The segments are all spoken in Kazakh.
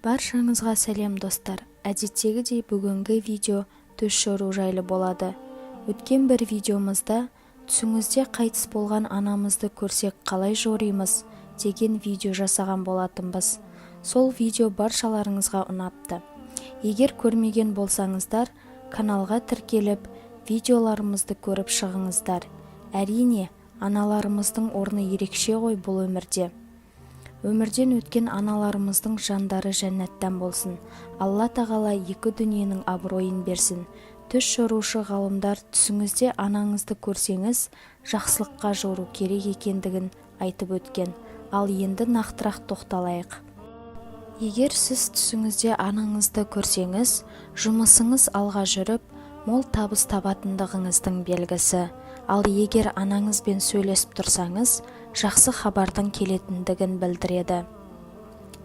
Баршаңызға сәлем, достар! Әдеттегідей, бүгінгі видео түс жору жайлы болады. Өткен бір видеомызда «Түсіңізде қайтыс болған анамызды көрсек, қалай жоримыз?» деген видео жасаған болатынбыз. Сол видео баршаларыңызға ұнапты. Егер көрмеген болсаңыздар, каналға тіркеліп, видеоларымызды көріп шығыңыздар. Әрине, аналарымыздың орны ерекше ғой бұл өмірде. Өмірден өткен аналарымыздың жандары жәннаттан болсын, Алла тағала екі дүниенің абыройын берсін. Түс жорушы ғалымдар түсіңізде анаңызды көрсеңіз, жақсылыққа жору керек екендігін айтып өткен. Ал енді нақтырақ тоқталайық. Егер сіз түсіңізде анаңызды көрсеңіз, жұмысыңыз алға жүріп, мол табыс табатындығыңыздың белгісі. Ал егер анаңызбен сөйлесіп тұрсаңыз, жақсы хабардың келетіндігін білдіреді.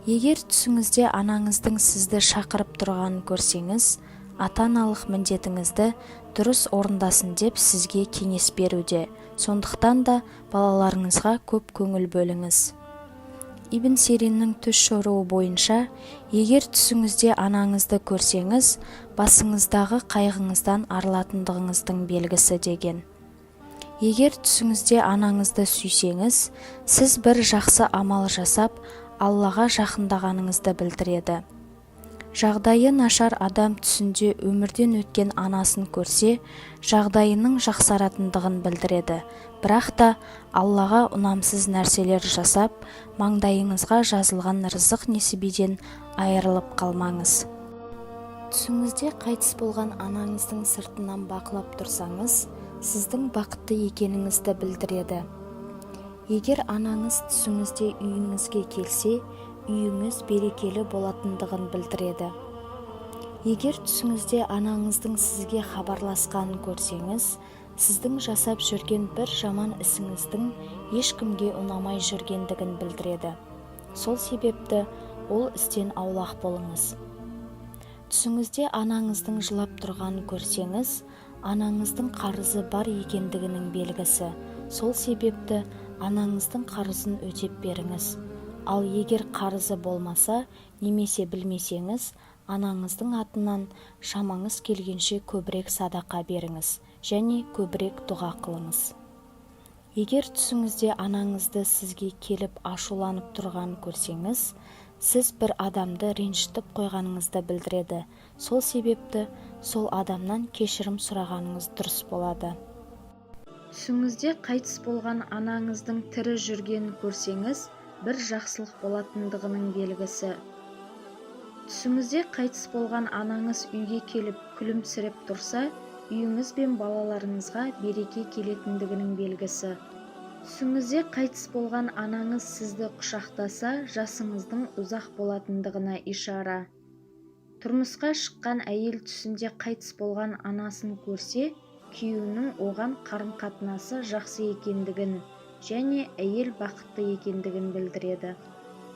Егер түсіңізде анаңыздың сізді шақырып тұрғанын көрсеңіз, ата-аналық міндетіңізді дұрыс орындасын деп сізге кеңес беруде. Сондықтан да балаларыңызға көп көңіл бөліңіз. Ибн Сириннің түс жоруы бойынша, егер түсіңізде анаңызды көрсеңіз, басыңыздағы қайғыңыздан арылатындығыңыздың белгісі деген. Егер түсіңізде анаңызды сүйсеңіз, сіз бір жақсы амал жасап, Аллаға жақындағаныңызды білдіреді. Жағдайы нашар адам түсінде өмірден өткен анасын көрсе, жағдайының жақсаратындығын білдіреді. Бірақ та Аллаға ұнамсыз нәрселер жасап, маңдайыңызға жазылған рызық несібеден айырылып қалмаңыз. Түсіңізде қайтыс болған анаңыздың сыртынан бақылап тұрсаңыз, сіздің бақытты екеніңізді білдіреді. Егер анаңыз түсіңізде үйіңізге келсе, үйіңіз берекелі болатындығын білдіреді. Егер түсіңізде анаңыздың сізге хабарласқанын көрсеңіз, сіздің жасап жүрген бір жаман ісіңіздің ешкімге ұнамай жүргендігін білдіреді. Сол себепті ол істен аулақ болыңыз. Түсіңізде анаңыздың жылап тұрғанын көрсеңіз, анаңыздың қарызы бар екендігінің белгісі. Сол себепті анаңыздың қарызын өтеп беріңіз. Ал егер қарызы болмаса немесе білмесеңіз, анаңыздың атынан шамаңыз келгенше көбірек садақа беріңіз және көбірек дұға қылыңыз. Егер түсіңізде анаңызды сізге келіп ашуланып тұрғанын көрсеңіз, сіз бір адамды ренжітіп қойғаныңызды білдіреді. Сол себепті сол адамнан кешірім сұрағаныңыз дұрыс болады. Түсіңізде қайтыс болған анаңыздың тірі жүргенін көрсеңіз, бір жақсылық болатындығының белгісі. Түсіңізде қайтыс болған анаңыз үйге келіп, күлімсіреп тұрса, үйіңіз бен балаларыңызға береке келетіндігінің белгісі. Түсіңізде қайтыс болған анаңыз сізді құшақтаса, жасыңыздың ұзақ болатындығына ишара. Тұрмысқа шыққан әйел түсінде қайтыс болған анасын көрсе, күйеуінің оған қарым-қатынасы жақсы екендігін және әйел бақытты екендігін білдіреді.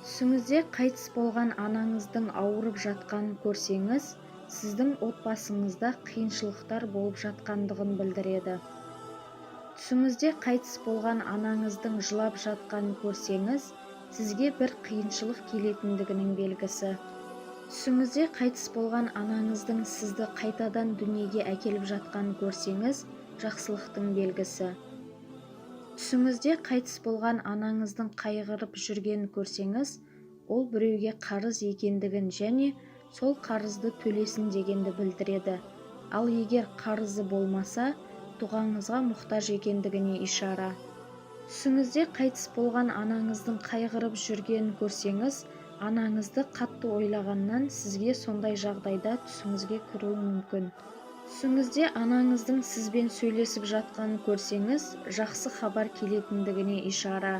Түсіңізде қайтыс болған анаңыздың ауырып жатқанын көрсеңіз, сіздің отбасыңызда қиыншылықтар болып жатқандығын білдіреді. Түсіңізде қайтыс болған анаңыздың жылап жатқанын көрсеңіз, сізге бір қиыншылық келетіндігінің белгісі. Түсіңізде қайтыс болған анаңыздың сізді қайтадан дүниеге әкеліп жатқанын көрсеңіз, жақсылықтың белгісі. Түсіңізде қайтыс болған анаңыздың қайғырып жүргенін көрсеңіз, ол біреуге қарыз екендігін және сол қарызды төлесін дегенді білдіреді. Ал егер қарызы болмаса, дұғаңызға мұқтаж екендігіне ишара. Түсіңізде қайтыс болған анаңыздың қайғырып жүргенін көрсеңіз, анаңызды қатты ойлағаннан сізге сондай жағдайда түсіңізге кіруі мүмкін. Түсіңізде анаңыздың сізбен сөйлесіп жатқанын көрсеңіз, жақсы хабар келетіндігіне ишара.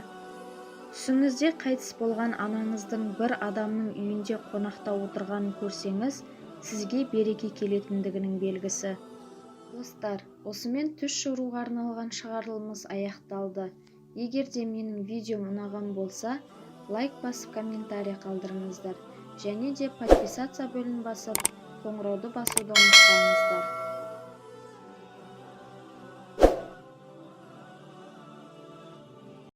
Түсіңізде қайтыс болған анаңыздың бір адамның үйінде қонақта отырғанын көрсеңіз, сізге береке келетіндігінің белгісі. Достар, осымен түс жоруға арналған шығарылымыз аяқталды. Егер де менің видеом ұнаған болса, лайк басып, комментарий қалдырыңыздар және де подписаться бөлімін басып, қоңырауды басуды ұмытпаңыздар.